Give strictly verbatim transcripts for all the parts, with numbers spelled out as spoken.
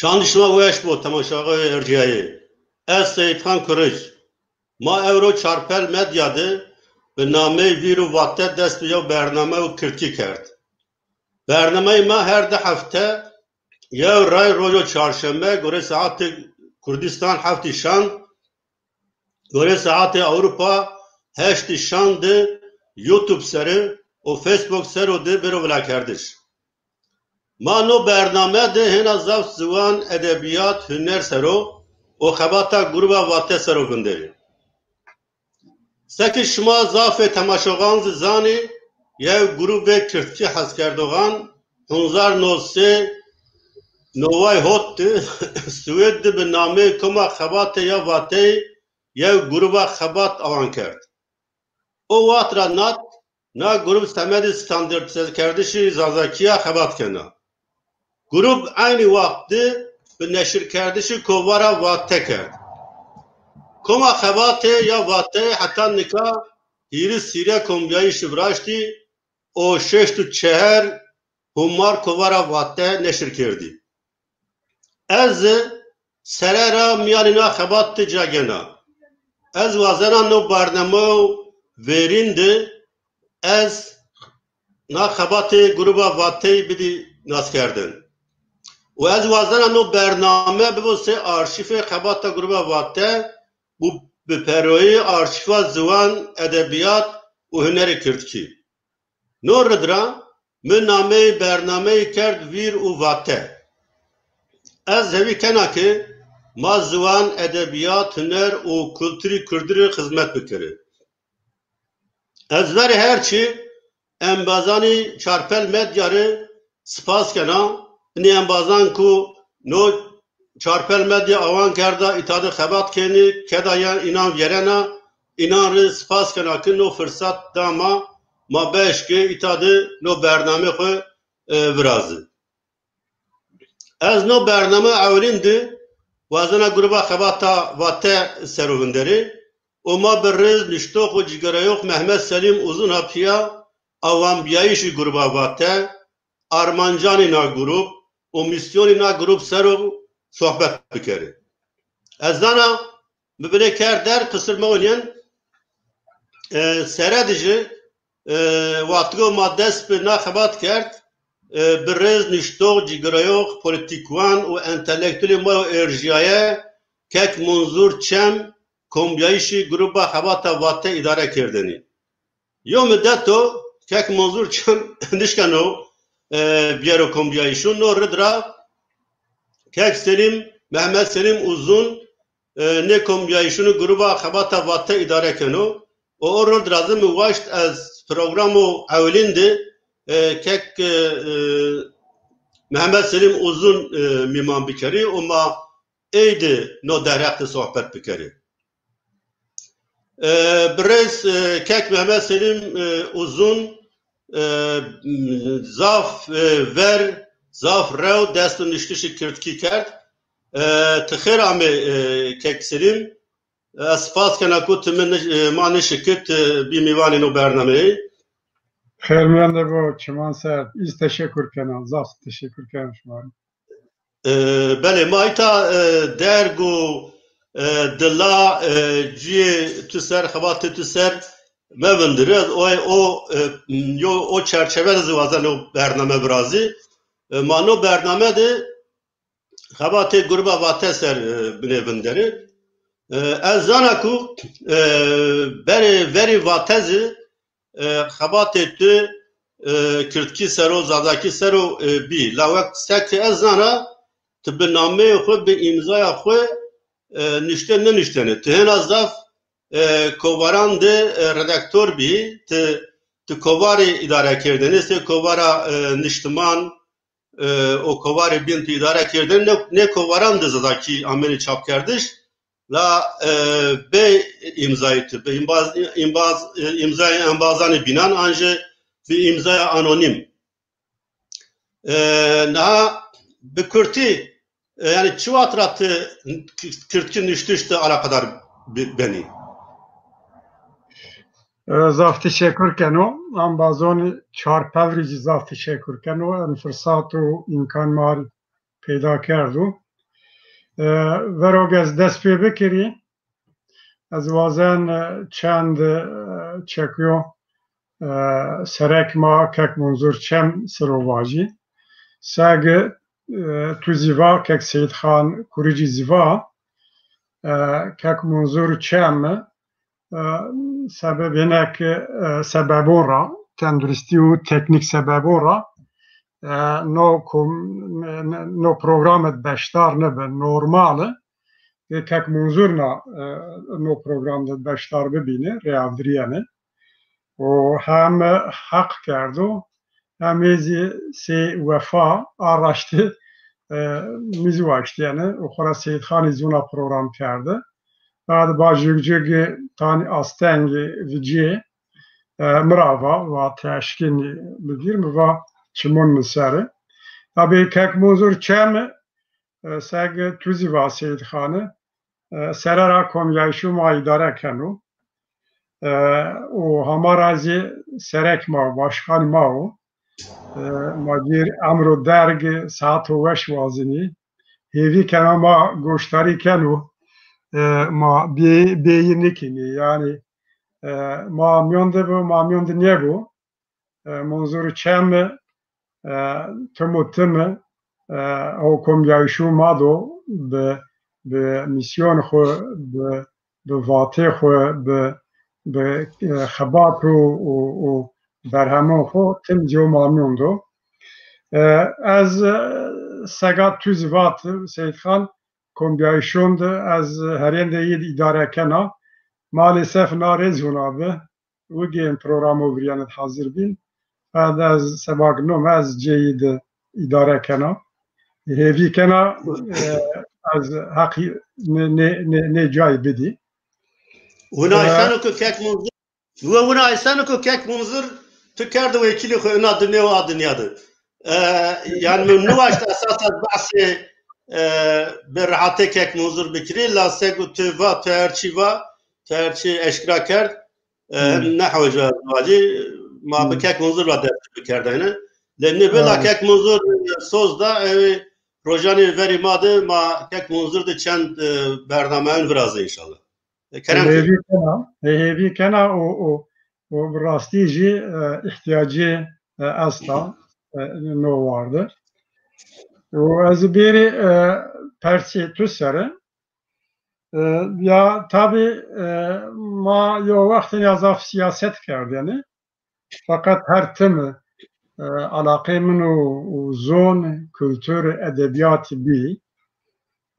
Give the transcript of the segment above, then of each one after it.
Çand şima weş bo, temaşevanê erciyayê. Ez Seyîdxan Kuric. Ma ewro Çarpel Medya de bi nameyê Vîr û Vate dest bi yew bername û kirdkî kerd. Bernameyê ma her di hefte yew ray rojo çarşeme gorê saetê Kurdistan heftî şan, gorê saetê Ewropa heştî şan de YouTube seri û Facebook sero de bêro vilakerdiş. Ma no bername de hêna zaf ziwan, edebîyat, huner sero û xebata Grûba Vate sero vinderî. Seke şima zafê temaşevan zî zanî, yew grûbê kirdkî heskerdoxan hezar no sey neway hot de Swêd de bi nameyê Koma Xebate ya Vateyî yew grûba xebat awan kerd. O waxt ra nat na grûb semedê standardîzekerdişê zazakîya xebat kena. Grûb eynî waxt de bi neşirkerdişê Kovara Vate kerd. Koma Xebate ya Vate heta nika hîris hîrê kombîyayîşî viraştî û şeşt û çehar hûmar Kovara Vate neşir kerdî. Ez zî sere ra mîyanê na xebat de ca gena. Ez wazena no bername û verîn de ez na xebatê Grûba Vateyî bidî naskerdin. Û ez wazena no bername bibo sey arşîfê xebata Grûba Vate û bi peroyî arşîfa ziwan, edebîyat û hunerê kirdkî. No rid ra mi nameyê bernameyî kerd Vîr û Vate. Ez hêvî kena ke ma ziwan, edebîyat, huner û kulturî kurdî rê xizmet bikirî. Ez verê her çî embazanê Çarpel Medya rê spas kena. Inê embazan ku no Çarpel Medya awan kerda îta de xebat kenî, keda yan înan vîyerena, înan rê spas kena ke no firsat da ma, ma beşkê îta de no bername xwu, e, virazî. Ez no bername ewilîn de wazena Grûba Xebata Vate sero vinderî û ma bi rêz nuştox û cîgerayox Mehmet Selîm Uzun ha pîya awanbîyayîşê Grûba Vate, armancanê na grûb û mîsyonê na grûb sero sohbet bikerî. Ez zana mi binê kerd der, qisir mewnîyen. E, sere de jî, e, wextiko ma dest bi na xebat kerd, e, bi rêz nuştox, cîgirayox, polîtîkwan û entelektuelê ma yo erjîyaye kek Munzur Çem kombîyayîşê Grûba Xebata Vate îdare kerdênî. Yo mudet o kek Munzur Çem nişkeno, e, bîyero kombîyayîşû. No rid ra kek Selîm, Mehmet Selîm Uzun, e, nê kombîyayîşûnî Grûba Xebata Vate îdare keno. Û o rid ra zî mi waşt ez programo ewilîn de, e, kek, e, e, Mehmet Selîm Uzun, e, mîman bikerî û ma ey de no derheq de sohbet bikerî. E, birêz, e, kek Mehmet Selîm, e, Uzun, e, zaf, e, ver, zaf rew dest bi nuştişê kirdkî kerd. E, ti xêr amê, e, kek Selîm. Ez spas kena ku ti mi niş-, e, ma nişikit, e, bî mîvanê no bernameyî. Xêr mende bo, çiman ser. Îz teşekur kena, zaf teşekur kena şima rê. E, belê, ma îta, e, derg û, e, dila, e, cuyê tu ser, xebatê tu ser mevindiri. Ez o, o, e, yo, o çerçeve de zî wazen o bername virazî. E, ma no bername de xebatê Grûba Vate ser, e, binê vinderî. E, ez zana ku, e, berê verî Vate zî e, xebatê tu, e, kirdkî ser o, zazakî ser o, e, bî. La wek seke ez zana, tu bi nameyê xwu, bi îmzaya xwu, e, nuşte ninuştene. Tu hêna zaf, e, kovaran de, e, redaktor bî, tu, tu kovarê îdare kerdene, sê kovara, e, niştiman, e, û kovarê bîn tu îdare kerdene, nê, nê kovaran de zazakî amêne çapkerdiş, la, e, bê îmzayê tu, bi îmbaz, îmbaz, e, îmzayê embazanê bînan, an jî bi îmzaya anonîm. E, niha bi kurtî, e, yanî çi wext ra ti kirdkî nuştiş de alaqedar bi-, benî? E, zaf teşekur keno. Embazonî Çarpel rê zî zaf teşekur keno. En firsat û îmkan ma rê peyda kerdo. E, verok ez dest pê bikirî, ez wazen, e, çend, e, çekuyo, e, serek ma Kek Munzur Çem sero vajî. Seg, e, tu zî va, Kek Seyîd Xan Kuricî zî va, e, Kek Munzur Çem, e, sebebênek, e, sebebon ra, tenduristî û teknîk sebebon ra, e, no kom-, n-, n-, no program de beşdar nebe, normal e. Ê Kek Munzur na, e, no program de beşdar bibîne, rêavirîyene. O hem heq kerdo, hem ê zî sey wefa a raştî, e, mi zî waştîyene. O xora Seyîd Xanî zî wina program kerde. Bad ba jig jig tanî asteng vicî, e, mi ra va, va ti eşkîn bigîr, mi va çimon mi ser. Tabî Kek Munzur Çem, e, seg tu zî va Seyîd Xanî, e, sere ra komyayîşo ma îdare keno. E, û hama ra zî serek ma, başkanî ma o. E, ma cêr emro derg, saeto weş wazenî. Hêvî kena ma goşdarî keno. E, ma bê-, bêyî nikînî. Yanî, e, ma mîyon de bo, ma mîyon de nêbo. E, Munzur Çem, e, tim û tim, e, o komyayîşo ma do bi, bi mîsyon xwu, bi bi vatê xwu, bi, bi, e, xebat û, û, û berhemon xwu tim zî o ma mîyon do. E, ez, e, sega tu zî vat, Seyîd Xan, kombîyayîşon de ez herên de yê îdare kena. Maalesef na rê zî wina bi. Wigên programo virîyene de hazir bîn. Erd ez seba ke nome ez cêyî de îdare kena. Hêvî kena, e, ez heqî nê, nê, nê, nê cayî bidî. Wina, e, îseno ke Kek Munzur, we wina îseno ke Kek Munzur tu kerde wekîlê xwu ina dinya û a dinya de. E, yanî mi niwaşt esas ez behsê, e, bi rehatê Kek Munzur bikirî, la sego tu va, tu her çî va, tu her çî eşkera kerd. E, hmm, nehewce vacî, ma bi, hmm, Kek Munzur ra dest bikerdene. Lê nê bila, evet, Kek Munzur, e, soz da, e, rojanê verî ma de ma Kek Munzur de çend, e, bernameyan virazê înşallah. E, kerem ke. Hêvî kena, e, hêvî kena û, û, û bi rastî jî, e, îhtîyacî, e, esta, e, no war de. Û ez bêrî, e, persê tu sere. E, ya tabî, e, ma yo wextê ya zaf sîyaset kerdêne. Feqet her tim, e, alaqeyê min û, û zon, kultur, edebîyat bî.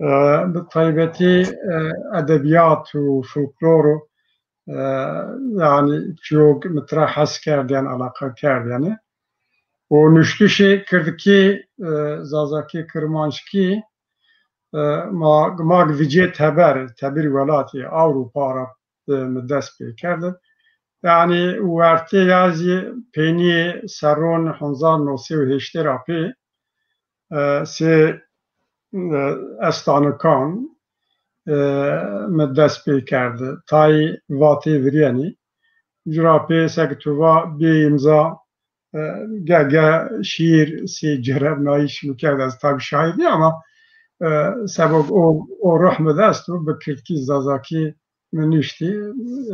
E, bi taybetî, e, edebîyat û folklor, e, yanî çîyok mi tira hes kerdêne, alaqa kerdêne. Û nuştişê kirdkî, e, zazakî, kirmanckî, e, ma, ma vicê teber, teberî welatî, Ewropa ra, e, mi dest pê kerde. Yanî wertê ya zî peynîyê serron hezar no sey û heştê ra pê, e, sê, e, estanikan, e, mi dest pê kerde. Tayî vatê virîyenî. Cura pê seke tu va bê îmza, e, ge, ge şîîr sê cerebnayîş mi kerd, ez tabî şahid nî ama, e, sebok o, o ruh mi de esto, bi kirdkî zazakî mi nuştî.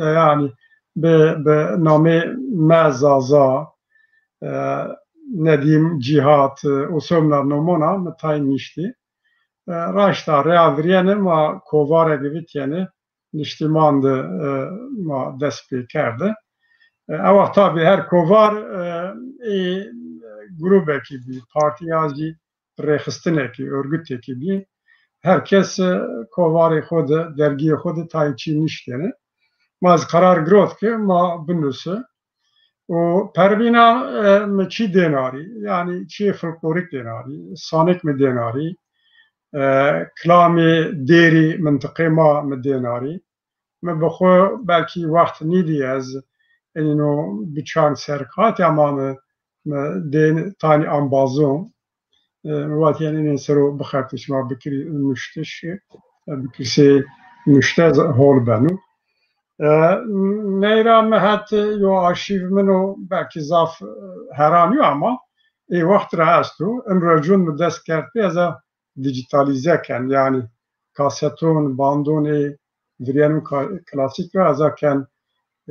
E, yanî bi, bi namê Me Zaza, e, Nedîm Cîhat, e, û somna nomona mi tay nuştî. E, raşta rêya virîyenî ma kovareke vitîyenî, niştîman de, e, ma dest pê kerde. E, ewa tabî her kovar, e, ê grûbekî bî, partî ya zî rêxistinekî, örgütekî bî. Her kes, e, kovarê xo de, dergîyê xo de tayê çî niştêne. Ma zî qerar girot ke ma binuse. Û pervîna, e, mi çî dênarî, yanî çîyê folklorîk dênarî, sanik mi dênarî, e, kilamê dêrî mintiqê ma mi dênarî. Mi bi xwu belkî wext nîdî ez enîno biçan ser qatî ama mi, mi dên tanî ambazon. E, mi vatî enîn sero bixebitî şima bikirî nuştiş, e, bikirsê nuşte hol beno. E, ney ra mi het yo arşîv min o belkî zaf, e, heran yo ama ê wext ra esto. Imro cûn mi dest kerd pê ez a dîjîtalîze ken, yanî kaseton, bandon ê viryenon ka-, klasîk ra ez a ken,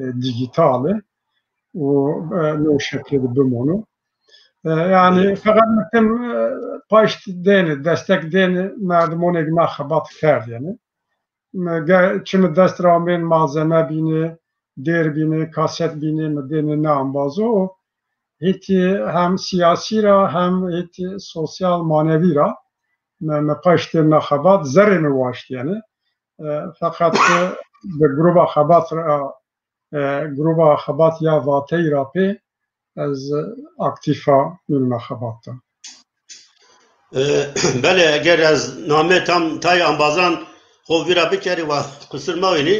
e, dîgîtal ê û, e, no şeklî de bimono. E, yanî feqet mi tim, e, paşt dêne, destek dêne merdimonê ke na xebat kerdêne. Mi ge-, çi mi dest ra amên malzeme bîne, dêr bîne, kaset bîne, mi dêne nê embazo. Hîtî hem sîyasî ra hem hîtî sosyal manevî ra mi, mi paştê na xebat zerrê mi waştîyêne. E, feqet bi gruba xebat ra, e, gruba xebat ya Vateyî ra pê ez aktîf a nûn na xebat de. E, belê, eger ez namê tam tayê embazan xo vîra bikerî, wa qusir mewînî.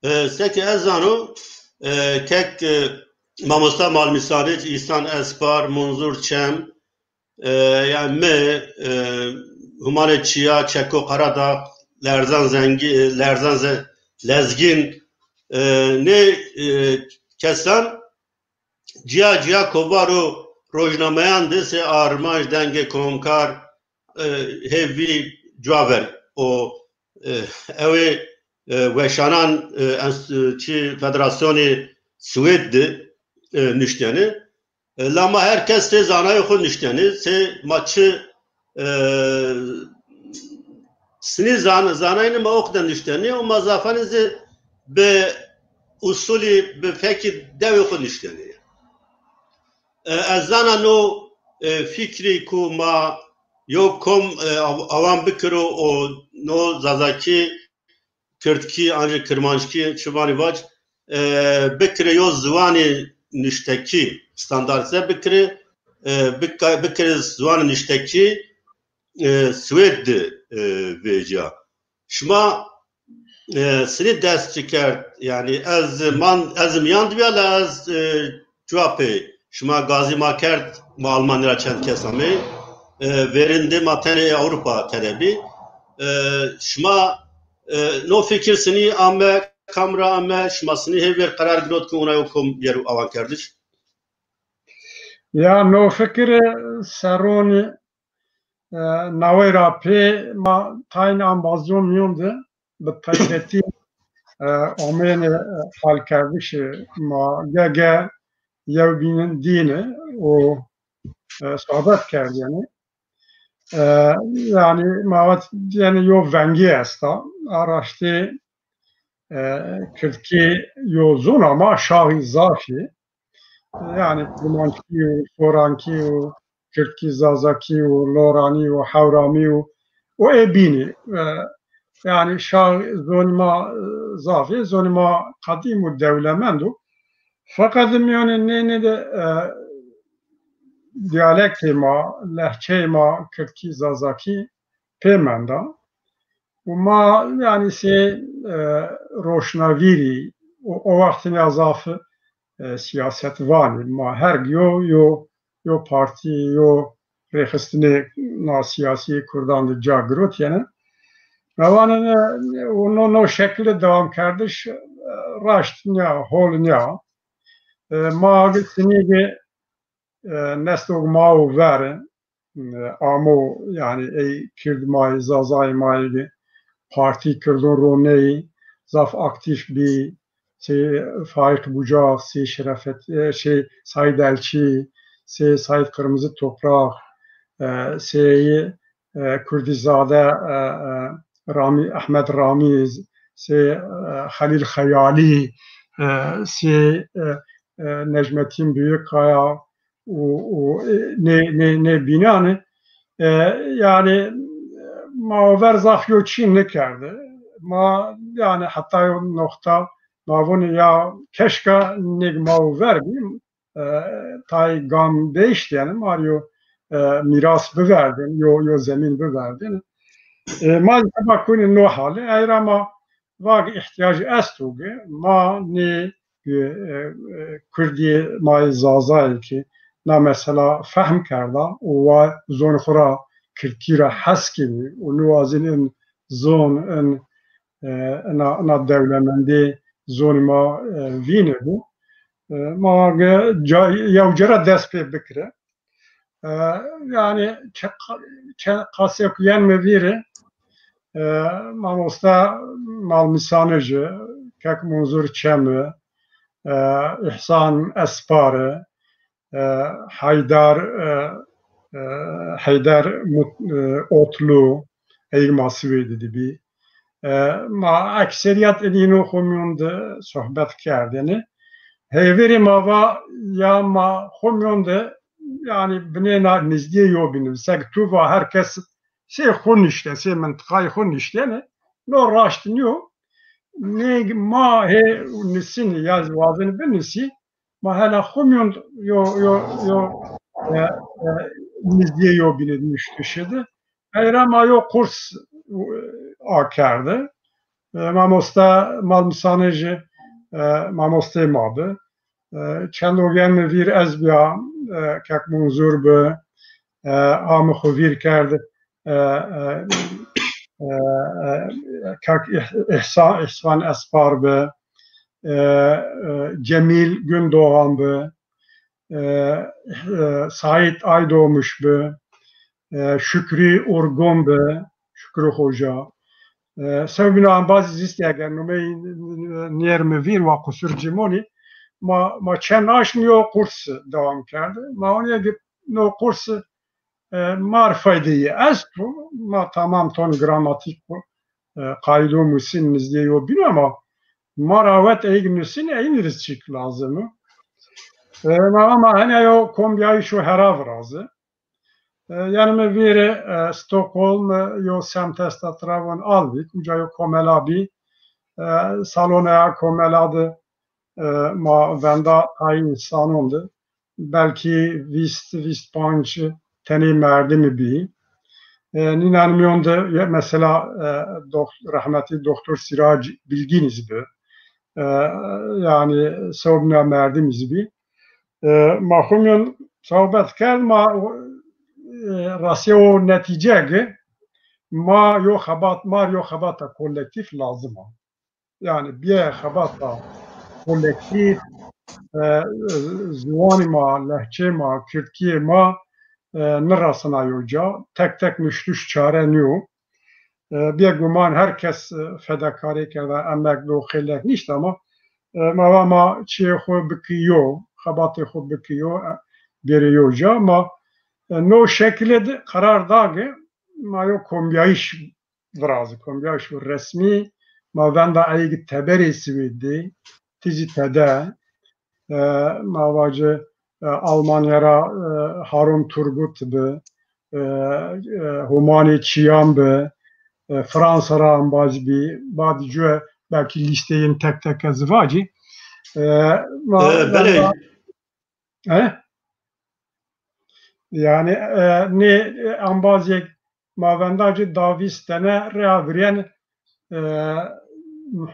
E, seke ez zano, e, kek, e, mamosta Malmîsanij, Îhsan Espar, Munzur Çem, e, yanî mi, e, Humanê Çîya, Çeko Karadağ, Lerzan Zengî-, Lerzan Ze-, Lezgîn, e, nê, e, kesan cîya cîya kovaro rojnameyan de sey Armanc, Dengê Komkar, e, hê vî cuwa ver o, e, ewê, e, weşanan, e, enst-, çi Federasyonê Swêd de, e, nuştene. E, la ma her kes sey zanayê xo nuştene, sey ma çi, e, sinî zan-, zanayêne ma o qede nuştene û ma zafane zî bi usulî, bi fekî dewê xo nuştene. E, ez zana no, e, fikrî ku ma yo kom, e, av-, awan bikiro û no zazakî, kirdkî, ancî kirmanckî, çi vanî vac, e, bikire yo ziwanê nuştekî, standartîze bikire, e, bika-, bikire ziwanê nuştekî, e, Swêd de, e, vêcîya. Şima, e, sinî dest çi kerd? Yanî ez man, ez mîyan de bîya la ez, e, cuwa pê. Şima gazî ma kerd, ma Almanya ra çend kes amey. E, verîn de ma tenê Ewropa tede bî. E, şima, e, no fikir sinî ame, kam ra ame, şima sinî hê ver qerar girot ke ona yo kom yero awankerdiş? Ya no fikir, e, serronî, e, nawey ra pê ma tayên embazon mîyon de bi taybetî, e, amêne, e, halkerdişê ma ge-ge yewbînin dîne û, e, sohbet kerdêne. E, yanî ma vat, yanî yo vengî esta. A raştî, e, kirdkî yo zon ama şaxî zaf î. Yanî kirmanckî û sorankî û kirdkî zazakî û loranî û hewramî û, û ê bînî. E, yanî şax zonî ma, e, zaf î, zonî ma qedîm û dewlemend o. Feqet mîyanê nênê de, e, dîyalektê ma, lehçeyê ma, kirdkî, zazakî pê menda. Û ma, yanî, sey, e, roşnavîrî, o, o wextî nîya zaf, e, sîyaset vanî. Ma herg yo, yo, yo partî, yo rêxistinê na sîyasî kurdan de ca girotîyêne. Ma vanêne, e, û no, no şekilê dewamkerdiş, e, raşt nîya, hol nîya. E, ma agi sinî gi, e, nestog ma û ver, e, amo, yanî ey kird ma yê, zazayê ma yê, partî kirdon roneyî, zaf aktîf bî, sey Faîq Bucak, sey Şerefet, e, şey, Saîd Elçî, sey Saîd Qirmizi Toprak, e, sey, e, Kurdîzade, e, e, Ramî, Ehmed Ramîz, sey, e, Xelîl Xeyalî, e, sey, e, e, Necmetîn Büyükkaya û, û, e, nê, nê, nê bînan, e, yanî ma ver zaf yo çî nikerde. Ma, yanî, heta yo noxta ma vonê ya keşka nêg ma ver bî, e, tay gam değişti, yanî ma yo, e, mîras biverdin, yo, yo zemîn biverdin. E, ma heba kunî no hale, ey ra ma vag îhtîyacî esto ki ma nê, e, e, kurdî ma yê zazayê ki na mesela fehm kerda û wa zonê xo ra, kirdkî ra hes kenî û niwazin in zon, in, e, ina, ina dewlemendê zonê ma, e, vînê bu. E, ma ge-, ca-, yew ci ra dest pê bikire. E, yanî çe-, çe-, qasê ku yen mi vîrî, E, mamosta Malmîsaniji, kek Munzur Çemi, e, Îhsan Espari, e, Heydar, e, e, Heyder Mut-, e, Otlu, ey ma Swêdî de bî. E, ma ekserîyet inîno xo mîyon de sohbet kerdêne. Heyverî ma va ya ma xo mîyon de, yanî binêna nizdîyê yo bîne. Sek tu va her kes sey xo nişte, sey mintiqayê xo niştêne. No raşt nîyo. Nê ma hê nisînî ya zî wazenî binisî, ma hela xo mîyon yo, yo, yo, e, e, nizdîyê yo bîne nuştişî de. Eyra ma yo kurs, e, akerde. E, mamosta Malmîsaniji, e, mamostê ma bi. E, çend ogen mi vîr ez bîya, e, kek Munzur bi, e, a mi xo vîr kerd, e, e, e, e, kek Îh-, Îhsan, Îhsan Espar bi, e, e, Cemîl Gündoğan bi, e, e, Saîd Aydoğmuş bi, e, Şükrü Urgun bi, Şükrü Hoca. E, sewbîna embazî zî estî, eger numey nêr mi vîr wa qusur ci monî, ma, ma çend aşm yo kurs dewam kerde. Ma onîye ki no kurs, e, mar faydeyî esto, ma tamam ton gramatîk, e, qaydo musîn nizdîyê yo bîn ama ma ra wet eyg nusîn eynî rizçîk lazim o. E, ma ama hene yo kombîyayîşo hera virazi. E, yanî mi vîrê, e, Stockholm, e, yo semt esta tira von Alvik, uca yo komela bî. E, salonaya komela de, e, ma venda tayî însanon de, belkî vîst, vîst panc tenê merdimî bî. E, nînan mîyon de ye-, mesela, e, doxt-, rehmetî Doktor Sirac Bilgîn zî bi. E, yanî sewbîna merdim zî bî. E, ma xo mîyon sohbet kerd, ma, e, rastîye o netîce ki ma yo xebat, ma yo xebata kolektîf lazim a. Yanî bîye xebata kolektîf, e, e, ziwanî ma, lehçê ma, kirdkîyê ma, e, niresina yo ca. Tek tek nuştiş çare nîyo. E, bêguman her kes, e, fedakarî kerda, emek do, xêlek nişt ama, e, ma va ma çiyê xo bikî yo, xebatê xo bikî yo, e, bêrê yo ca. Ma, e, no şekilê de qerar da ki ma yo kombîyayîş virazî, kombîyayîşo resmî, ma venda eyî ki teberê Swêdî, tî zî tede, e, ma vacî, e, Almanya ra, e, Harun Turgut bi, e, e, Humanê Çîyan bi, e, Fransa ra embaz bî, badî cuye belkî lîsteyên tek tek ez vacî. E, ma, e, belê. E? Yanî, e, nê, e, embazê ma venda ci da vîst tene rêya virên, e,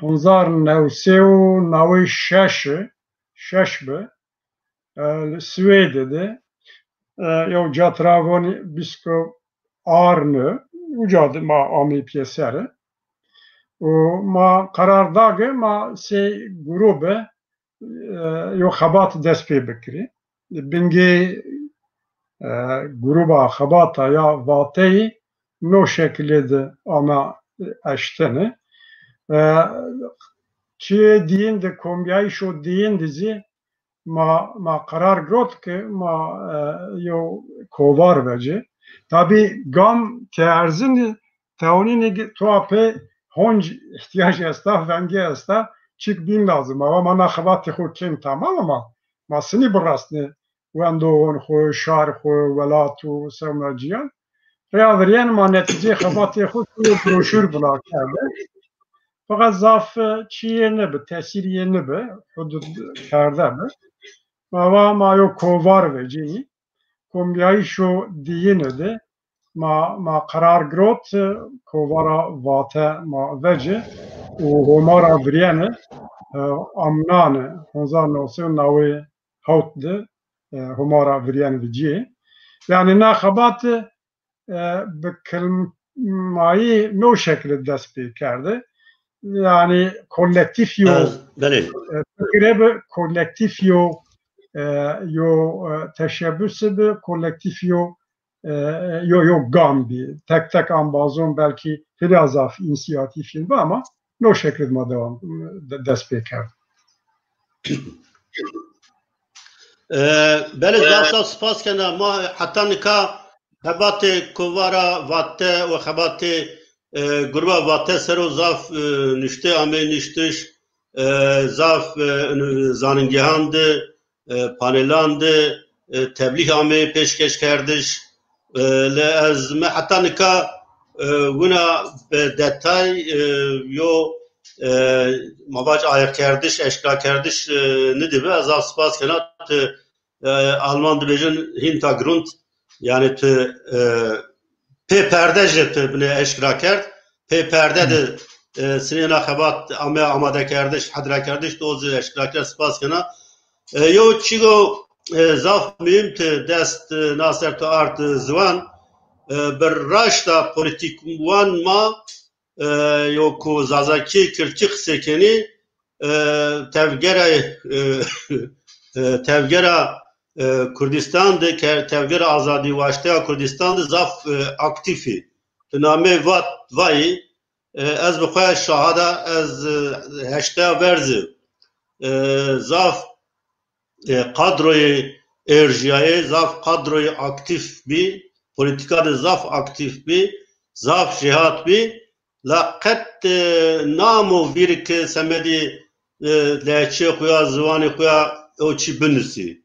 hezar new sey û newey şeş, şeş bi. E, Swêdî de, e, yew ca tira vonî Biskop Arnö, uca de ma amê pêser. Û ma qerar da ki ma sey grûbe, e, yo xebat dest pê bikirî. Bingê, e, grûba xebata ya vateyî no şekilê de ame eştene. E, çiyê dîyin de, kombîyayîşo dîyin de zî ma, ma qerar girot ki ma, e, yo kovar vecî. Tabî gam ke erzin, tewnînê ki to apê honc îhtîyac esta, vengê esta, çik bîn lazim. Ama ma na xebatê xo kên tamam ama ma sinî birasnê wendoxon xo, şar xo, welat û sewna cîyan. Rêya virên ma netîceyê xebatê xo yo broşur vila kerde. Feqet zaf, e, çîyê nibi, tesîrî yê nibi, hudud perde bi. Ma va ma yo kovar vecî. Kombîyayîşo dîyine de ma, ma qerar girot, e, kovara Vate ma vecî û Homa ra virîyene, e, amnane, hezar new sey û newey hewt de, e, Homa ra virîyene vecîyê. Yanî na xebat, e, bi kilmayî no şekilî dest pê kerde. Yanî kolektîf yo, e, fikre bi, kolektîf yo, e, yo, e, teşebbusî bi, kolektîf yo, e, yo, yo gam bî. Tek tek ambazon belkî hîrê zaf însîyatîfîn bi ama no şekil ma dewam, de-, dest pê kerd. E, belê, zaf zaf spas kena. Ma heta nika xebatê kovara Vate û xebatê, e, gruba Vate ser o zaf, e, nuşte amey nuştiş, e, zaf, e, zanîngehan de, e, panelan de, e, teblîh amey pêşkeş kerdiş. E, le ez mi heta nika, e, wina bi detay, e, yo, e, ma vac ayirkerdiş, eşkerakerdiş, e, nidîbi. Ez zaf spas kena ti, e, Alman dibêjin Hintergrund, yanî ti, e, pê perde jî ti binê eşkera kerd. Pê perde de, e, sinê na xebat ame amadekerdiş, hedrekerdiş, to zî eşkera kerd, spas kena. E, yo çîgo, e, zaf muhîm ti dest, e, na ser tu ard, e, ziwan. E, bi raşta polîtîkwan ma, e, yo ku zazakî, kirdkî qisey kenî, e, tevgera, e, e, tevgera, e, Kurdistan de, ke-, tevgera azadî waşteya Kurdistan de zaf, e, aktîf î. Tu namê vat vayî, e, ez bi xwe şahada, ez, e, heşteya verzi, e, zaf, e, kadroyê erjîyayê, zaf kadroyê aktîf bî, polîtîka de zaf aktîf bî, zaf jêhat bî. La qet, e, namo vîr ke semedî, e, lehçeyê xo ya, ziwanê xo ya o çî binusî.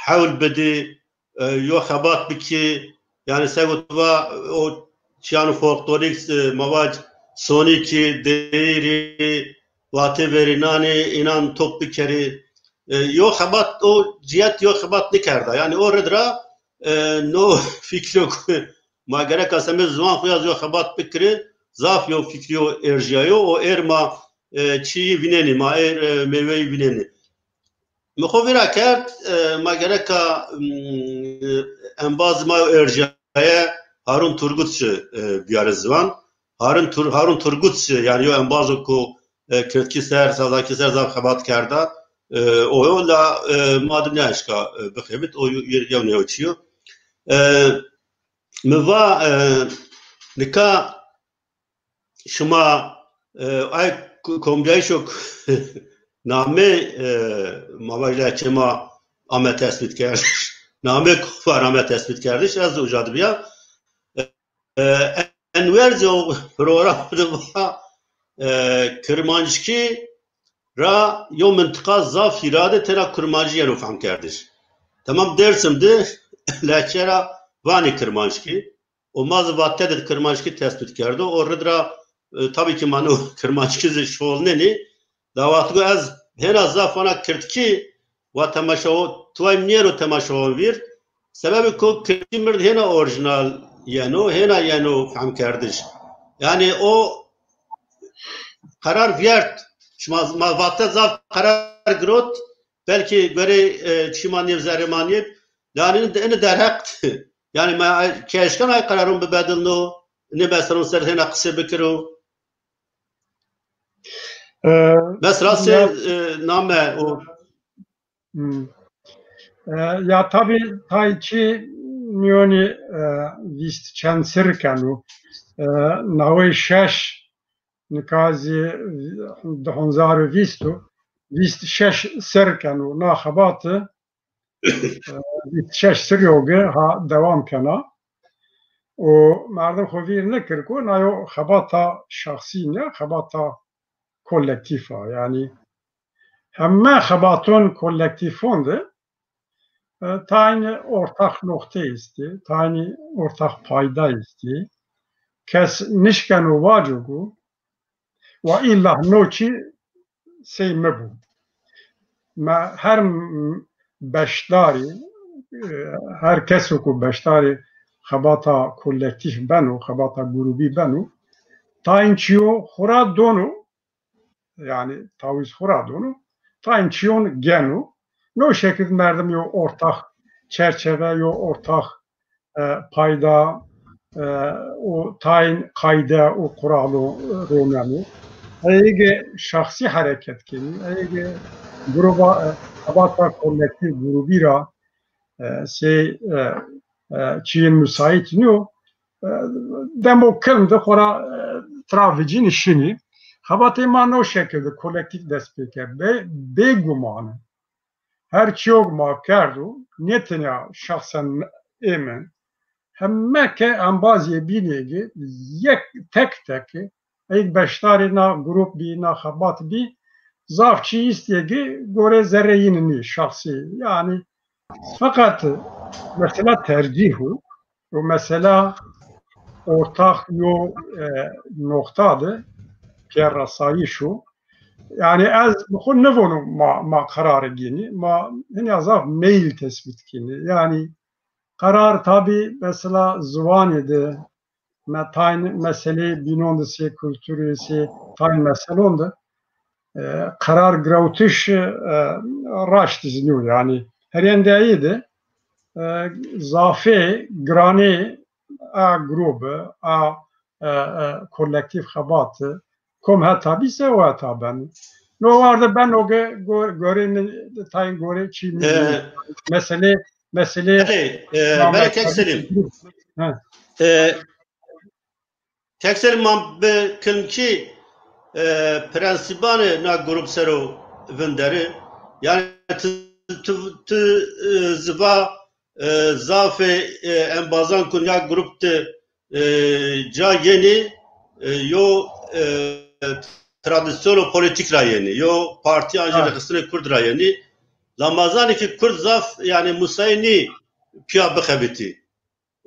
Hewl bidî, e, yo xebat bikî, yanî se gotiba o çîyanê folklorîk, e, ma vac sonîkî, deyîrî, vatê verînanê, înan top bikerî. E, yo xebat, o cîyet yo xebat nikerda. Yanî o rid ra, e, no fîkrî yo ku ma gereka semê ziwan xo ya yo xebat bikirî, zaf yo fîkrî yo erjîyayo, o êr ma, e, çîyî vînenî, ma êr, e, meyveyî vînenî. Mi xo vîra kerd, e, ma gereka, mm, embazê ma yo erjîyaye Harun Turgut şi, e, biyare ziwan. Harun Tur-, Harun Turgut şi, yanî yo embazo ku, e, kirdkî ser, zazakî ser zaf xebat kerda. E, o yo la, e, ma de nêeşka, e, bixebit, o yo, yo, yew nêweçî yo. E, mi va, e, nika şima, e, ay ku-, kombîyayîşo ku namê, e, ma vaj lehçê ma ame tesbît kerdiş. Namê kovar ame tesbît kerdiş. Ez de uca de bîya. E, Enwer zî o program de va, e, Kirmanckî ra yo mintiqa zaf hîra de tena Kirmancî yeno fehmkerdiş. Temam Dêrsim de lehçe ra vanê Kirmanckî. O ma zî Vate de Kirmanckî tesbît kerdo. O rid ra, e, tabî ki ma no Kirmanckî zî şolnenî. La wextî ez hêna zaf vana kirdkî, wa temaşa o, tuway nêro temaşawan vîr. Sebebê ku kirdkî mird hêna orîjînal yeno, hêna yeno fehmkerdiş. Yanî o qerar vîyert. Şima, ma Vate zaf qerar girot, belkî gorê, e, çîma nêv zerrê ma nêb. Yanî ini, ini derheq. Yanî ma ke eşkeno ay qerarun bibedilno, nê meselon ser hêna qisê bikiro. E, mesela sê, ya, e, name o. Hmm. E, ya tabî tay çî mîyonî, e, vîst çend serr keno. E, nawey şeş, nika zî di hezar û vîst û vîst şeş serr keno na xebati. E, vîst şeş serrî yo ge ha dewam kena. Û merdim xo vîr nikir ku na yo xebata şexsî nîya, xebata kolektîf a. Yanî heme xebaton kolektîfon de, e, taynî ortax noxte estî, taynî ortax payda estî. Kes nişkeno vaco ku wa îlla no çî sey mi bû. Ma her m-, beşdarî, e, her keso ku beşdarî xebata kolektîf beno, xebata grûbî beno, tayn çîyo xwu ra dono, yanî tawîz xwu ra dono, tayn çîyon geno. No şekil merdim yo ortax çerçeve, yo ortax e, payda, e, û tayn qayde û quralo, e, roneno. Ey ge şexsî hereket kenî, ey ge gruba, e, xebata kolektîf grûbî ra, e, sey, e, e, çîyên musaît nîyo. E, demo kilm de xora, e, tira vicînî şinî. Xebatê ma no şekil de kolektîf dest pê ke. Be-, bêguman e. Her çîyok ma kerdo, nê tenya şexsen ê min, heme ke embazê bînê gi yek tek tek, ey beşdarê na grup bî, na xebat bî, zaf çî îstê gi gorê zerrê yîn nî şexsî. Yanî feqet mesela tercîh o, o mesela ortax yo, e, noqta de pîyer resayîş o. Yanî ez bi xwu nivonu ma, ma qerarê gênî. Ma hinya zaf meyl tesbît kînî. Yanî qerar tabî mesela ziwanî de, me tayn meselê bînon de sê kulturî, sê tayn meselon de, e, qerar girewtiş, e, raşt zî nîyo. Yanî herêndeyî de, e, zafê, giranê a grûbi, a, e, e, kolektîf xebati, kom heta bî se o heta beno. No war de beno ge go-, gorê mi, tayn gorê çî mi, e, meselê, meselê, belê, e, belê, Kek Selîm. He. E, Kek Selîm, ma bi kilmkî, e, prensîbanê na grup ser o vinderî. Yanî ti, ti, ti, e, ziva, e, zafê, e, embazan ku na grup de, e, ca yenî, e, yo, e, tradîsyono polîtîk ra yenî, yo partî an jî rêxistinê kurd ra yenî. La ma zanî ki kurd zaf, yanî, musayî nî pîya bixebitî.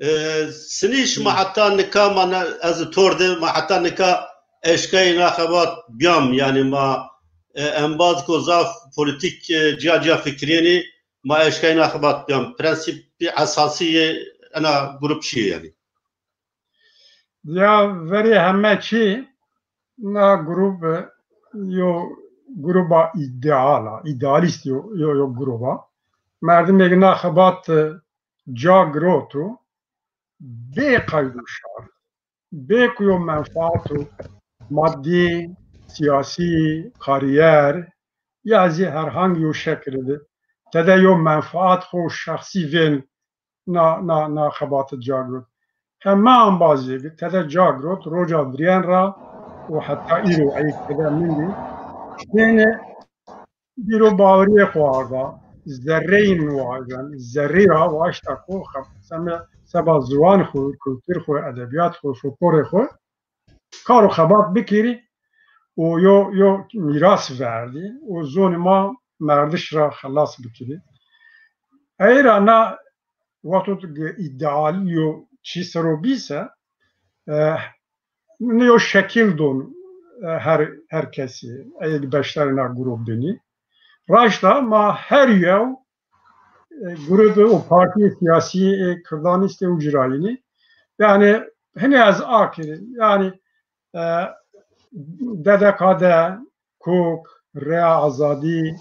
E, sinî şima heta nika ma ne, ez tor de, ma heta nika eşkayê na xebat bîyam, yanî ma, e, embaz ko zaf polîtîk, e, cîya cîya fikirîyenî, ma eşkayê na xebat bîyam. Prensîpî esasî yê ena grup çi yê yanî? Ya verê heme çî na grûb yo grûba îdeal a, îdealîst yo, yo, yo grûb a. Merdimêk na xebat, e, ca giroto, bê qeyd û şart, bê ku yo menfaat û madî, sîyasî, karîyer ya zî herhang yo şekilî de tede yo menfaat xo şexsî vên na, na, na xebati ca girot. Heme embazî ke tede ca girot, roca virîyen ra û heta îro ey tede mendî. Yêne bîro bawerîyê xo arda, zerreyîn wazen, zerrî ra waşta ku xe-, seme-, seba ziwan xo, kultur xo, edebîyat xo, folklorê xo kar û xebat bikirî û yo, yo mîras verdî û zonê ma merdiş ra xelas bikirî. Ey ra na wexto ke îdealî yo çî ser o bî se, e, nê yo şekil don, e, her, her kesî, ey ke beşdarê na grûb bînî. Raşta ma her yew, e, grûbî û partîyê sîyasî ê kirdanî estê ucî ra yînî. Yanî hinî ez akirî. Yanî, e, D D K D, kok, Reya Azadî,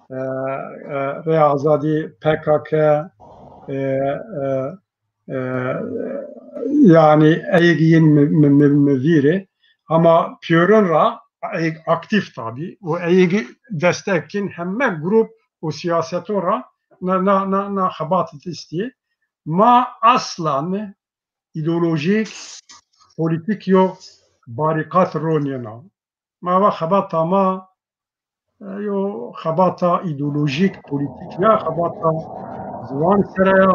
e, e, Reya Azadî, P K K, e, e, e, yanî ey ke yên mi, mi, mi, mi vîr ê. Hema pîyorin ra ey ke aktîf tabî û ey ke destek kên heme grûb û sîyaseton ra na, na, na, na xebat estî. Ma aslan îdeolojîk, polîtîk yo barîqat ronîyena. Ma va xebata ma, e, yo xebata îdeolojîk, polîtîk ya, xebata ziwan sere ya,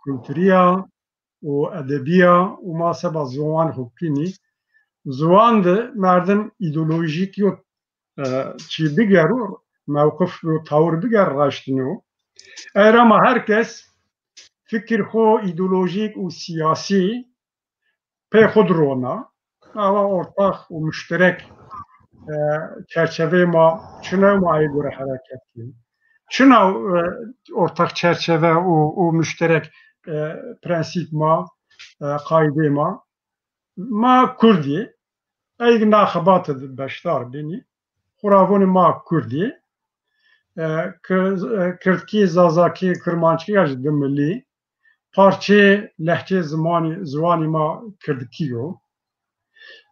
kulturî ya û edebî ya û ma seba ziwan xo kînî. Ziwan de merdim îdeolojîk yo, e, çî bigero, mewqif yo tawir biger raşt nîyo. Ey ra ma her kes fikir xo îdeolojîk û sîyasî pê xo di rona. Awa ortax û muşterek, e, çerçeveyê ma çin a, ma ey gore hereket kên. Çin a, e, ortax çerçeve û, û muşterek, e, prensîp ma, e, qaîdeyê ma. Ma Kurd î. Ey ke na xebate de beşdar bînî, xo ra vonî ma Kurd î. E, Kir-, e, Kirdkî, Zazakî, Kirmanckî ya jî di milî. Parçeyê lehçeyê zimanî, ziwanî ma Kirdkî yo.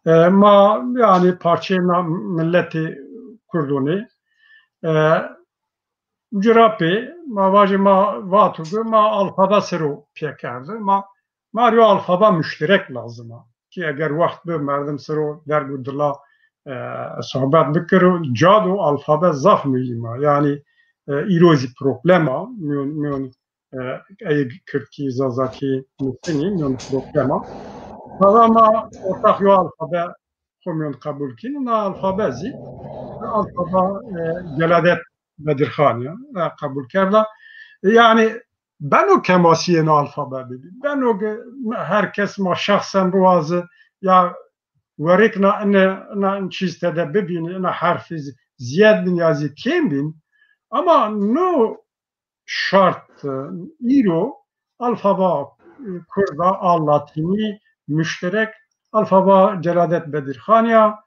E, ma, yanî, parçeyê na miletê Kurdon ê. E, Uca ra pê ma vajê ma vato ke ma alfabe ser o pîya kerde. Ma, ma rê yo alfabe muşterek lazim a. Ki eger wext bi merdim ser o derg û dila, e, sohbet bikiro. Ca do alfabe zaf muhîm a. Yanî, e, îro zî problem a. Mîyon, mîyon, e, ey kirdkî, zazakî nusînî mîyon problem a. Valla ma ortax yo alfabe xo mîyon qebul kîn. Na alfabe zî alfabe, e, Celadet Bedirxanî ya, e, qebul kerda. E, yanî beno kemasîyê na alfabe bibî. Beno ke her kes ma şexsen biwazi ya werêk na ine, na in çîz tede bibîn, ina herfî zîyed bîn ya zî kêm bîn. Ama no şart, e, îro alfaba, e, kurda a latînî muşterek alfaba Celadet Bedirxanî ya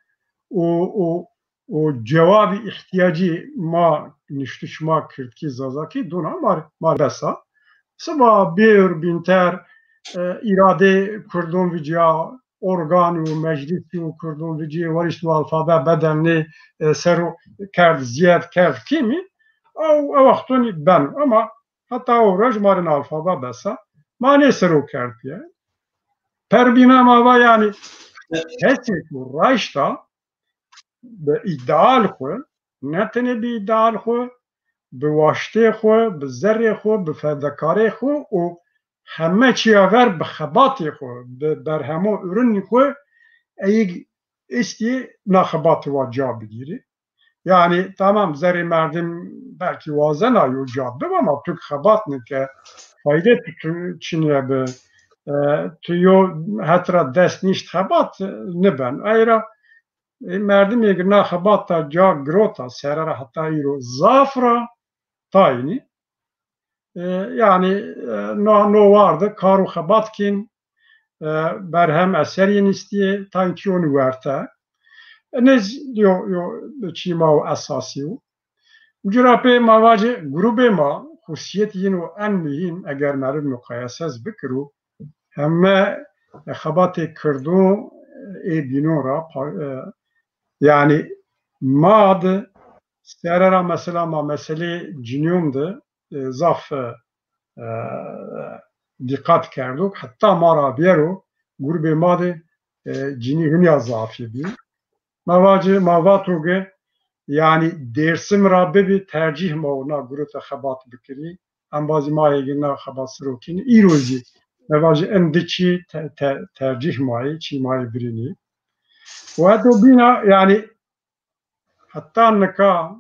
û, û, û cewabî îhtîyacî ma, niştiş ma kirdkî zazakî dona ma, ma bes a. Siba bêr bînter, e, îradê kurdon vicîya, organ û meclîsî û kurdon vicîyê warişt û alfabe bedelnê, e, ser o kerd zîyed, kerd kêmî, ew, ew wextonî beno. Ama heta o roj ma rê na alfabe bes a. Ma nê ser o kerd pîya. Perbîna ma va yanî kesê ku raşta bi îdeal xwu, ne tenê bi îdeal xwu, bi waştê xwu, bi zerrê xwu, bi fedekarê xwu û heme çîya ver bi xebatê xwu, bi berhemo ürünî xwu eyîg istî na xebatî wa ca bigîrî. Yanî tamam, zerrê merdim belkî wazena yo ca biba ama tu ki xebat nike, fayde tu, tu çinîye bi, e, tu yo het ra dest nîşt xebat, e, niben. Ey ra, e, merdimê ki na xebata ca girota, sere ra heta îro zaf ra tayînî. E, yanî, e, no, no war de kar û xebat kên, e, berhem eser yê nistîyê, tayn çîyonî werte. Nêz yo, yo çî ma û esasî yo. Uca ra pê ma vacê grûbê ma, xusîyetî yin û en muhîm, eger meriv muqayese zî bikiro, heme xebatê kirdon ê bînon ra pa-, e, yanî ma di sere ra mesela ma meselê cinîyon di, e, zaf, e, e, dîqat kerdo. Heta ma ra bêro grûbê ma de, e, cinî hinya zafî bî. Ma vacê, ma vato ke, yanî Dêrsim ra bibî tercîh ma o na grûte xebat bikirî. Embazî ma êgê na xebat siro kîn. Îro zî ma vacê in di çî te-, te-, tercîh ma yê, çî ma yê birînî. Û heto bîna, yanî heta nika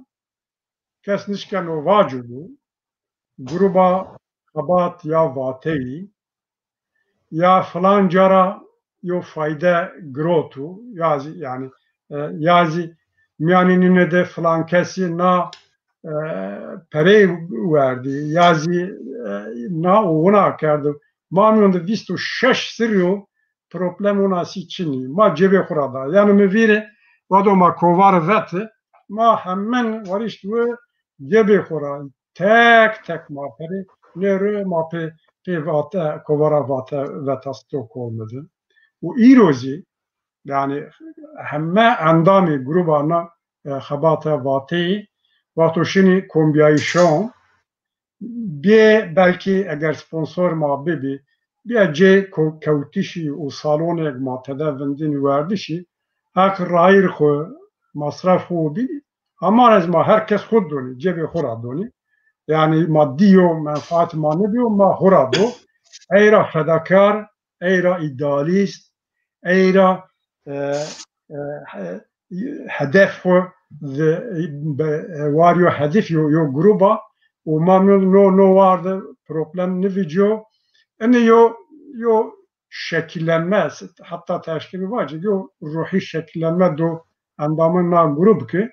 kes nişkeno vaco do, grûba xebat ya vateyî, ya filan ca ra yo fayde giroto, ya zî, yanî, e, ya zî mîyanê nîne de filan kesî na, e, perey werdî, ya zî, e, na û wina kerdo. Ma mîyon de vîst û şeş sirrî yo, problem wina sî çinî. Ma cebê xwu ra da. Yanî mi vîrê, vado ma kovare vete, ma hemen warişt wi cebê xwu ra tek tek ma perê nêro, ma pê, pê vate, kovara vate veta Stockholm de. Û îro zî, yanî heme endamê grûba na, e, xebata vateyî, wexto şinî kombîyayîşon, bê belkî eger sponsor ma bibî, bîya cê ko-, kewtişî û salonêk ma tede vindinî werdişî, heq rayîr xwu, masraf xwu bî, hema ez ma her kes xwu donî, cebê xwu ra donî. Yanî madî yo menfaat ma nêbîyo, ma xwu ra do. Ey ra fedakar, ey ra îdealîst, ey ra, e, e, he-, hedef xwu de, be-, war yo hedef yo, yo grûba û ma no, no, no war de problem nivîcîyo. Inî yo, yo şekillenme, heta teşkîlî vacî yo ruhî şekillenme do endamên na grûb ki,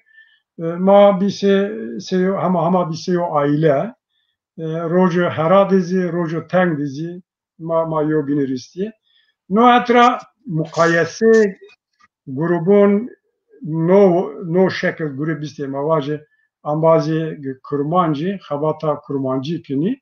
e, ma bî sey, sey yo, hema, hema bî sey yo aîle, e, rojo hera de zî, rojo teng de zî, ma, ma yewbînî rîstî. No het ra muqayesê grûbon no, no şekil grûbîstê ma vajê embazê kurmancî, xebata kurmancî kinî.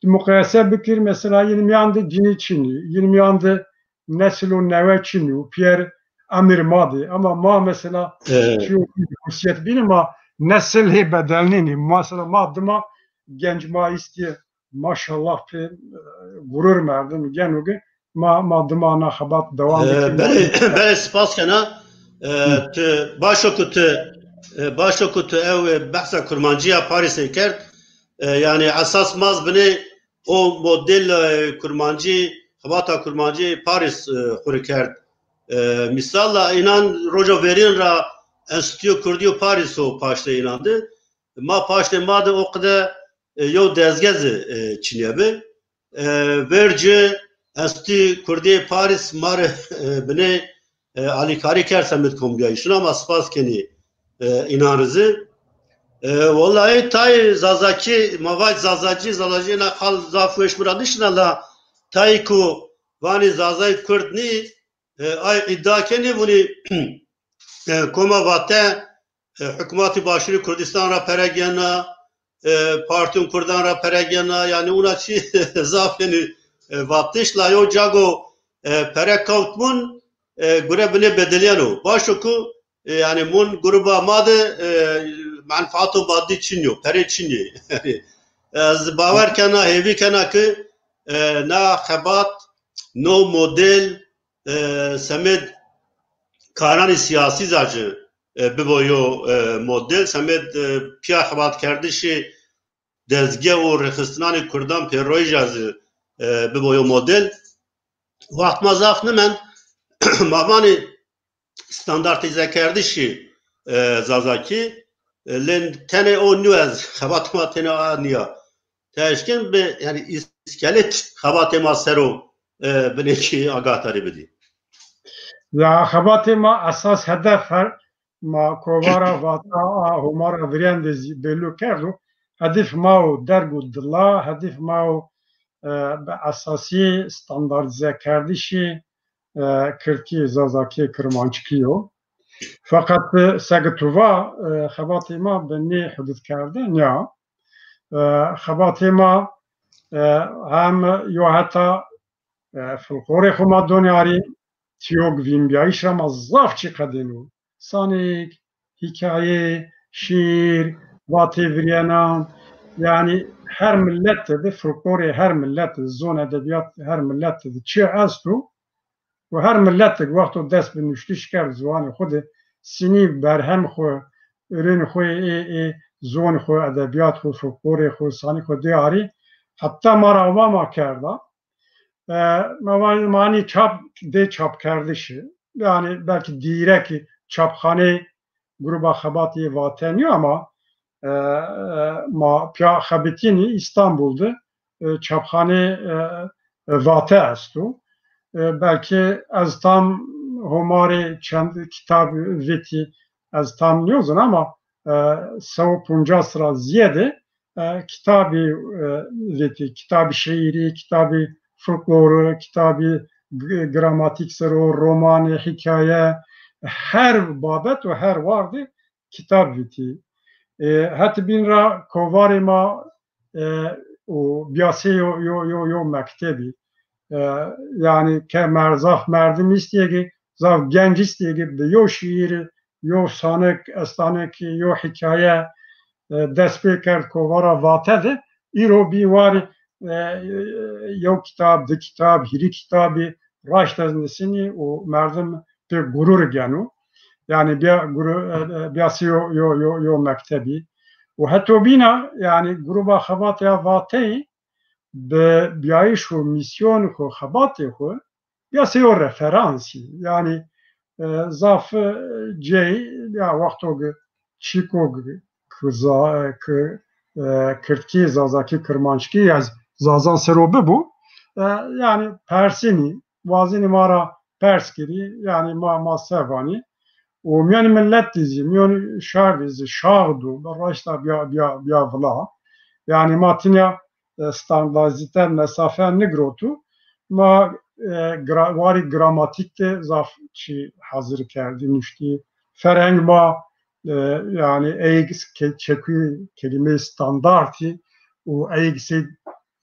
Ti muqayese bikir, mesela yin mîyan de cinî çinî, yin mîyan de nesil û newe çinî û pîyer emir ma de. Ama ma mesela çîyo xusîyet bînî ma nesil hê bedelnenî. Mesela ma dima genc ma îstî, maşallah pê, e, gurur merdim geno ki ma, ma dima na xebat dewam E, bikin. Belê, belê, spas kena. E, tu, baş o ku tu, e, baş o ku tu ew, e, behsa kurmancîya Parîsê kerd. E, yanî esas ma zî binê o model, e, kurmancî, xebata kurmancî Parîs, e, xwu rê kerd. E, mîsal a înan roja verîn ra Enstîtuyo Kurdî yo Parîs o paştê înan de. Ma paştê ma de o qide, e, yew dezge zî, e, çinye bi. E, verci Enstîtuyo Kurdî Parîs ma rê, e, binê, e, alîkarî kerd semêd kombîyayîşûn, ama spas kenî, e, înan rê zî. E, wellahî tayê Zazakî, ma vaj Zazacî, Zazacî ena qal zaf weş mi ra nişina la tayê ku vanî Zazayê Kurd nî, e, ay îdia kenî vûnî, e, koma Vate, e, hukmatî Başûrê Kurdistan ra pere gena, e, partîyûn Kurdan ra pere gena, yanî wina çî zaf henî, e, vatiş la yo cago, e, pere kewt mûn, e, gure binê bedelîyeno. Baş o ku, e, yanî mûn gruba ma de, e, menfaato madî çin yo, perê çin yê. Yanî ez bawer kena, hêvî kena ki, e, na xebat, no model, e, semêd karanê sîyasî zacî, e, bibo yo, e, model, semêd, e, pîya xebatkerdişê dezge û rêxistinanê kurdan pêroyî ca zî, e, bibo yo model. Waxt ma zaf nimend, ma vanê standartîzekerdişî, e, Zazakî, e, lên tenê o nîyo ez, xebatê ma tenê a nîya. Ti eşkên bi, yanî îskelet xebatê ma ser o, e, binê kî agahdarî bidî. Ya xebatê ma esas hedef her, ma kovara Vata a Homa ra virên de zî belû kerdo. Hedef ma o derg û dila, hedef ma o, e, bi esasî standartîzekerdişî, e, kirdkî, zazakî, kirmanckî yo. Feqet, e, seke tu va, e, xebatê ma bi nê hudud kerde nîya. E, xebatê ma, e, hem yo heta, e, folklorê xwu ma donê arî, tîyok vînbîyayîş ra ma zaf çî qedêno. Sanik, hîkaye, şîîr, vatê viryenan, yanî her millet de, folklorê her millet de, zon edebîyat her millet de çi esto, û her miletik wexto dest bi nuştiş kerd ziwanê xwu de, sinî berhem xwu, ürên xwu ê, ê zon xwu, edebîyat xwu, folklorê xwu, sanî xwu dê arî, heta ma ra ava ma kerda. E, ma va-, manî çap, dê çapkerdişî. Yanî belkî dîrekî çapxanê Gruba Xebatê Vate nîyo ama, e, e, ma pîya xebitînî Îstanbul de, e, çapxanê, e, e, Vate esto. E, belkî ez tam homarê çend kitab vitî ez tam nîyozin ama, e, sew û poncas ra zîyede, e, kitabî, e, vitî, kitabî şîîrî, kitabî folklorî, kitabî g-, gramatîk ser o, romanî, hîkaye, her babet û her wardî kitab vitî. E, hetî bîn ra kovarê ma, e, û bîyasê yo, yo, yo, yo mektebî. E, yanî ke mer-, zaf merdim îstîyegî, zaf genc îstîyegî bi yo şîîrî, yo sanik, estanik, yo hîkaye, e, dest pê kerd kovara Vate de. Îro bî warî, e, yew kitab, di kitab, hîrî kitabî raşt ez nisinî û merdim pê gurur geno. Yanî bîya guru-, e, e, bîyasî yo, yo, yo, yo mektebî. Û heto bîna, yanî Gruba Xebatê ya Vateyî bi bîyayîş û mîsyon xwu, xebatê xwu, bîyasê yo referansî. Yanî, e, zaf, e, cey, ya wexto ki çîko ki, ki za-, ki, e, kirdkî, zazakî, kirmanckî ya zazan ser o bibû, e, yanî persinî, wazenî ma ra pers kirî, yanî ma, ma se vanî. Û mîyanî milet de zî, mîyanî şar de zî şax do, bi raşta bîya, bîya, bîya vila. Yanî ma tinya, e, standardîzîte, mesafe nigiroto. Ma, e, gra-, warî gramatîk de zaf çî hazir kerdî, nuştî. Ferheng ma, e, yanî ey ke-, çekuyê kelîmeyê standartî û ey sey,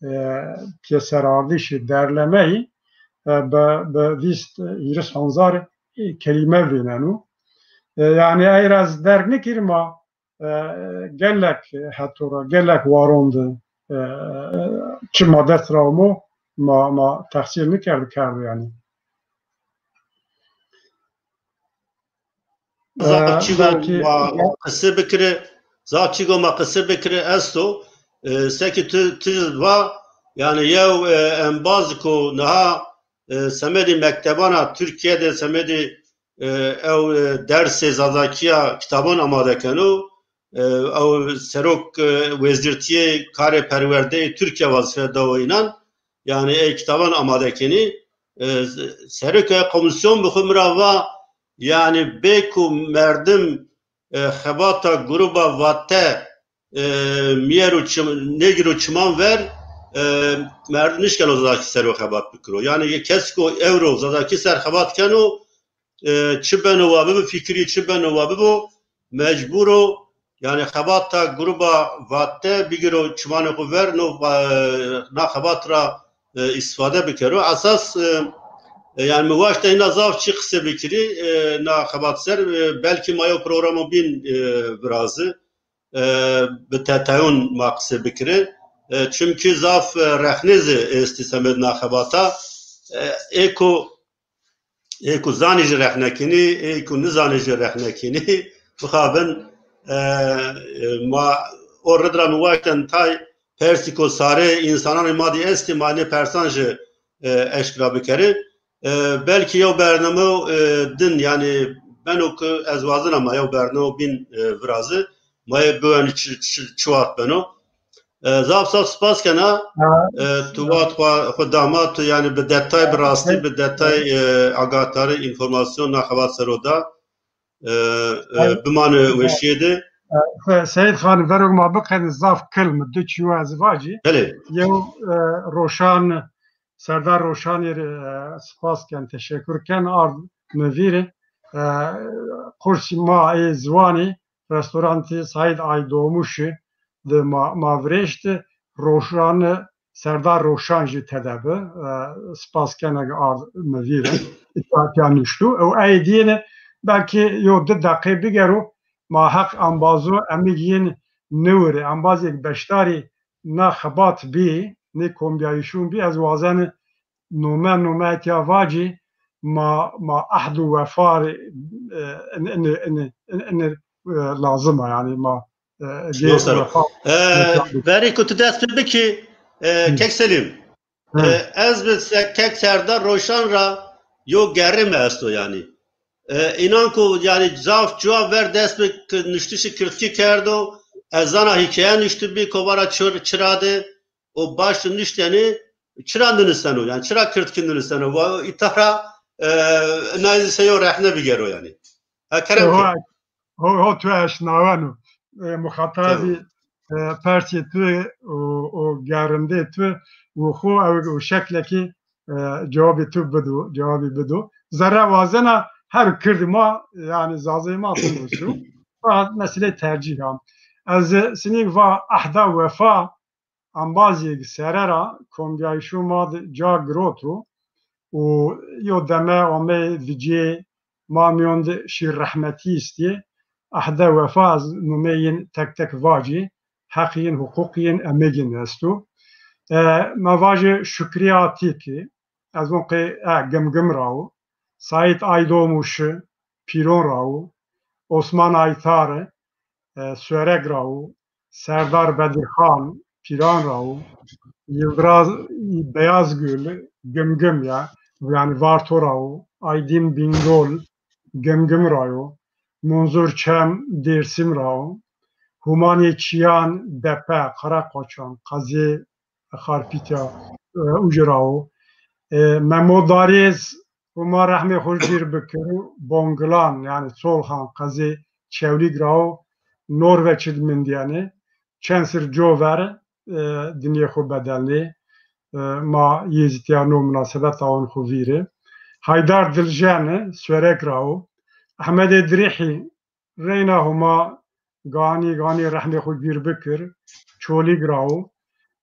e, pêserardişî, derlemeyî, e, bi, bi vîst, hîris hezar, e, kelîme vêneno. E, yanî ey ra ez derg nikirî ma, e, gelek heto ra, gelek waron de, e, çi ma dest ra amo, ma, ma tehsîl nikerdi kerdo yanî. Zaf çî go ma qise bikire, zaf çî go ma qise bikire esto. E, sekî tu, tu va, yanî yew, e, embaz ko niha, e, semedî mektebana Tirkîye de semedî, e, ew, e, dersê Zazakîya kitaban amade keno. E, ew serok, e, wezîrtîyê karê perwerdeyê Tirkîye wazîfe dawo înan. Yanî ey kitaban amade kenî. E, sereke komîsyon bi xwu mi ra va, yanî bê ku merdim, e, xebata gruba Vate, e, mîyero çim-, nêgîro çiman ver, e, merdim nişkeno Zazakî ser o xebat bikiro. Yanî kesî ku ewro Zazakî ser xebat keno, e, çi beno wa bibo, fikirî çi beno wa bibo, mecbur o, yanî xebata gruba Vate bigiro çimanê xwu ver, no, e, na xebat ra, e, îstîfade bikero. Esas, e, e, yanî mi waşte hîna zaf çî qise bikirî, e, na xebat ser, e, belkî ma yew programo bîn, e, virazi, e, bi tetayûn ma qise bikirî. E, çimkî zaf, e, rexnê zî estî semed na xebata. E, ê ku, ê ku zanî jî rexne kenî, ê ku nizanî jî rexne kenî. Bixabin, e, e, ma o rid ra mi waşten tay persî ku sarê însananê ma dî estî, ma nê persan jî, e, eşkera bikerî. E, belkî yew bername, e, din, yanî beno ku ez wazena ma yew bername bîn, e, virazi. Ma yê biwenî çi, çi, çi waxt beno. E, zaf zaf spas kena. E, tu vat xwu, xwu dama tu, yanî bi detay, bi rastî, bi detay, e, agatarî, înformasyon na xebat ser o da. E, e, bimane weşîye de. E, Seyîd Xan, verok ma biqedin zaf kilm, du çîyo ez vacî. Belê. Yew, e, Roşan, Serdar Roşanî rê, e, spas ken, teşekur ken, ard mi vîr. E, qursî ma ê ziwanî, restorantî Saîd Aydomuşî de ma, ma virêşt, Roşanî, Serdar Roşan jî tede bi. E, spas kena ke ard mi vîr. Îta, îta nuşto. Û ey dîyêne belkî yo di deqe bigero, ma heq embazo emig yin nêwirê. Embazêk beşdarî na xebat bî, nê kombîyayîşûn bî, ez wazeni nome, nome etya vacî, ma, ma ehd û wefa rê, e, in, in, in, in, in, e, lazim a, yanî ma, e, gê wefa. E, verî ku tu dest pê bikî, e, Kek Selîm, e, ez bi se-, Kek Serdar Roşan ra yo gerrê mi esto yanî. E, înan ku yanî zaf cuwa ver dest bi ki-, nuştişî kirdkî kerdo, ez zana hîkaye nuştibî, kovara çir-, çira de, o baş nuştenê, çira niniseno, yanî çira kirdkî niniseno? Wa îta ra, e, na zî se yo rehne bigero yanî. Ha, kerem ke. Ho, ho, tu eşnaweno. E, muxatabî, e, persê tu û, û gerindê tu û xo ew, û şeklekî, e, cewabê tu bido, cewabî bido. Zerre wazena her kirdî ma, yanî zazayê ma xo nusîyo. Fakat meselê tercîh a. Ez sinîk va ehda wefa embazêk sere ra kombîyayîşo ma de ca girot o û yo deme amey vicê ma mîyon de şîr rehmetî îstî. Ehde wefa ez numê yin tek tek vacî, heq yin, huqûq yin, emeg yin esto. E, ma vajê Şukrî Atîkî, ez von qey, e, Gimgim ra o, Saîd Aydomuşi, Pîron ra o, Osman Aytarî, e, Suereg ra o, Serdar Bedirxan, Pîran ra o, Yildiraz Beyazgül, Gimgim ya, yanî Varto ra o, Aydin Bingol, Gimgim ra yo, Munzur Çem, Dêrsim ra o, Humanê Çîyan, Depe, Qereqoçan, Qezê Xarpîtya, e, uci ra o. E, Memo Darêz, Huma rehmê xo cîr bikir, Bongilan, yanî Çolxan, qezê Çewlîg ra o, Norveç id mindîyenê, çend sir cover, e, dinyê xo bedelnê, e, ma yê zî tîya no munasebet awan xo vîrê. Haydar Diljen, Suereg ra o, Ehmedê Dirîhî, reyna Homa ganî, ganî rehmê xo gîr bikir, Çolîg ra o.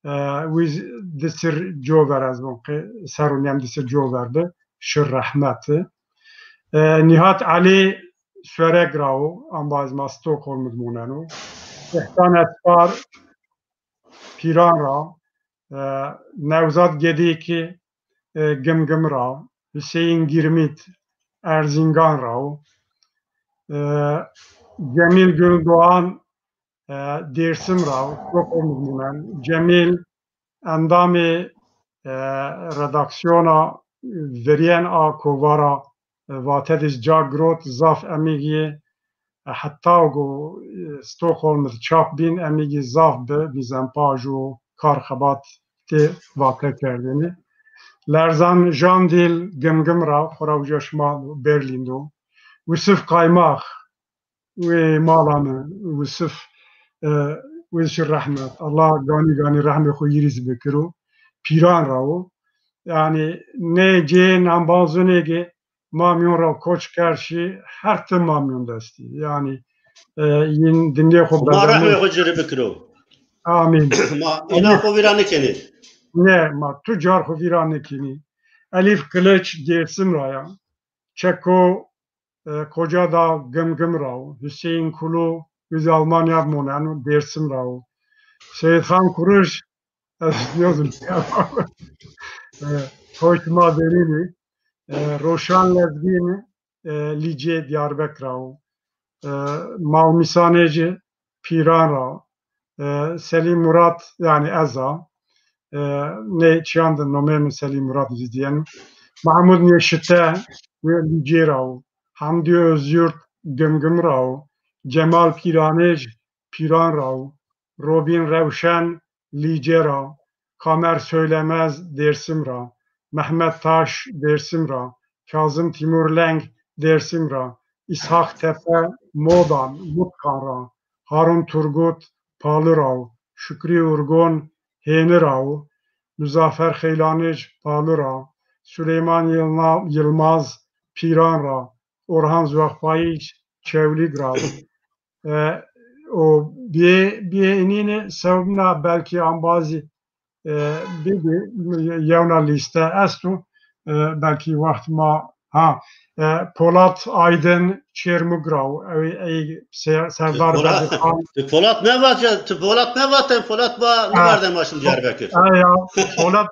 E, wî zî di sir cover ez von qê, ser û nêm di sir cover bi, şir rehmet. E, Nîhat Elî, Suereg ra o, embaz ma Stockholm id moneno. Îhsan Espar Pîran ra, e, Newzad Gedîkî, e, Gimgim ra, Hüseyin Girmit Erzingan ra o, e, Cemil Gündoğan, e, Dêrsim ra o, Stockholm id monen. Cemil endamê, e, redaksîyona verîyen a kovara, e, Vate de zî ca girot, zaf emegî, e, heta go, e, Stockholm de çap bîn, emegî zaf bi, mîzenpaj û kar xebat tê vate kerdêne. Lerzan Jandîl Gimgim ra, xora uca şima Berlîn do. Wisif Qaymax, wê mala mi, Wisif, e, wê zî rehmet. Allah ganî ganî rehmê xo yîrî zî bikiro. Pîran ra o. Yanî nê cêyên embazûnê ke ma mîyon ra koç kerd şî, her tim ma mîyon de estî. Yanî, e, yin dinyê xo Allah rehmê xo ci rê bikiro. Amîn. Ma îna xo vîra nikenî. Ne, ma tu car xo vîra nikenî. Elîf Kiliç Dêrsim ra ya. Çeko, e, Koca da Gimgim ra o. Hüseyin Kulu, û zî Almanya moneno, Dêrsim ra o. Seyîdxan Kuruş, ez nêzim. E, Hoşma Derînî, e, Roşan Lezgîn, e, Lîcê Diyarbekir ra o. E, Malmîsanêcî Pîran ra, e, Selîm Murat, yanî ez a, e, nê çîyan de nomê mi Selîm Murat vîzdîyeno. Mahmud Nêşite, wê Lîcê ra o. Hamdî Özyurt Gimgim ra o. Cemal Pîranêj Pîran ra o. Robîn Rewşen Lîcê ra, Kamer Söylemez Dêrsim ra, Mehmet Taş Dêrsim ra, Kazım Timur Leng Dêrsim ra, Îshak Tepe Modan, Mutkan ra, Harun Turgut Palu ra, Şükrü Urgun Hêni ra, Muzaffer Xeylanij Palu ra, Süleyman Yılma-, Yılmaz Pîran ra, Orhan Zuaxpayij Çewlîg ra. E, o bê, bê înîne sewbîna belkî embazî, e, bibî, yewna lîste esto, e, belkî wext ma, ha, e, Polat Aydin Çêrmug ra o, ey, ey, ser-, Serdar Polat, Bedirxan. Tu Polat mevat ya, tu Polat mevat, Polat ba, ha, niverde ma şim Diyarbekir. Ha ya, Polat,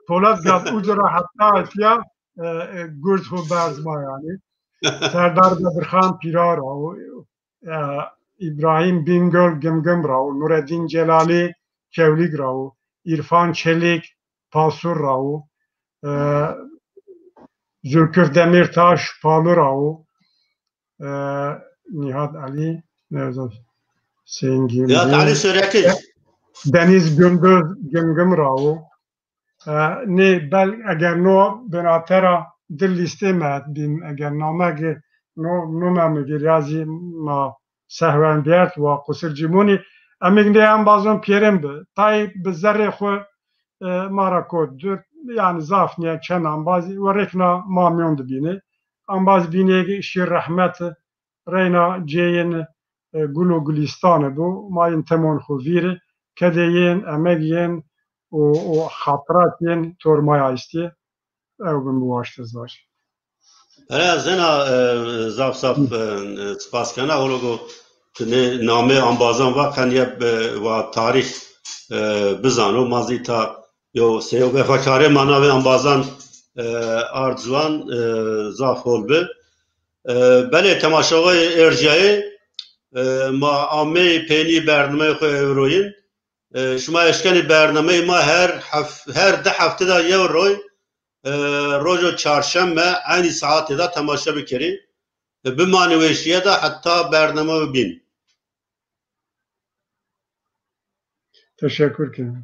Polat gaz ucu ra heta ya, e, e, gurz xo berz ma yanî. Serdar Bedirxan Pîra ra o, e, Îbrahîm Bingöl Gimgim ra o, Nureddîn Celalî Kewlîg ra o, Îrfan Çelîk Pasur ra o, e, Zülküf Demîrtaş Palu ra o, e, Nîhat Elî, Nevzat Hüseyin Gimgim. Nîhat Elî Sörekij. Deniz Gündüz Gimgim ra o. E, nê bel eger no binate ra di lîstê mi het bîn, eger name gi no, nome mi gir ya zî ma sehwen bîyert wa qusir cî monî. Emig nê embazon pîyerin bi. Tayê bi zerrê xwu, e, ma ra kot dur. Yanî zaf nîye çend embazî. We rêkna ma mîyon di bînê. Embaz bînê gi şî rehmet. Reyna cêyên, e, gul û gulîstanê bo, ma yên temon xwu vîr, kedê yên, emeg yên û, û xatirat yên tor ma ya estî. Ew bin bi waşt ez vaj. Ere, ez ena, e, zaf zaf, e, spas kena. Holo go tu nê namê ambazan va, qenîye, e, wa tarîx, e, bizano. Ma zî ta yo sey o vefakarê ma navê ambazan, e, ard ziwan, e, zaf hol bi. E, belê, temaşevoyê erjîyayê, e, ma ameyî peynî bernameyê xo ewroyîn. E, şima eşkenî bernameyê ma her hef-, her di hefte de yew roy, e, rojo çarşeme eynî saetê de temaşe bikerî. E, bimanî weşîye de heta bernameyo bîn. Teşekkür ederim.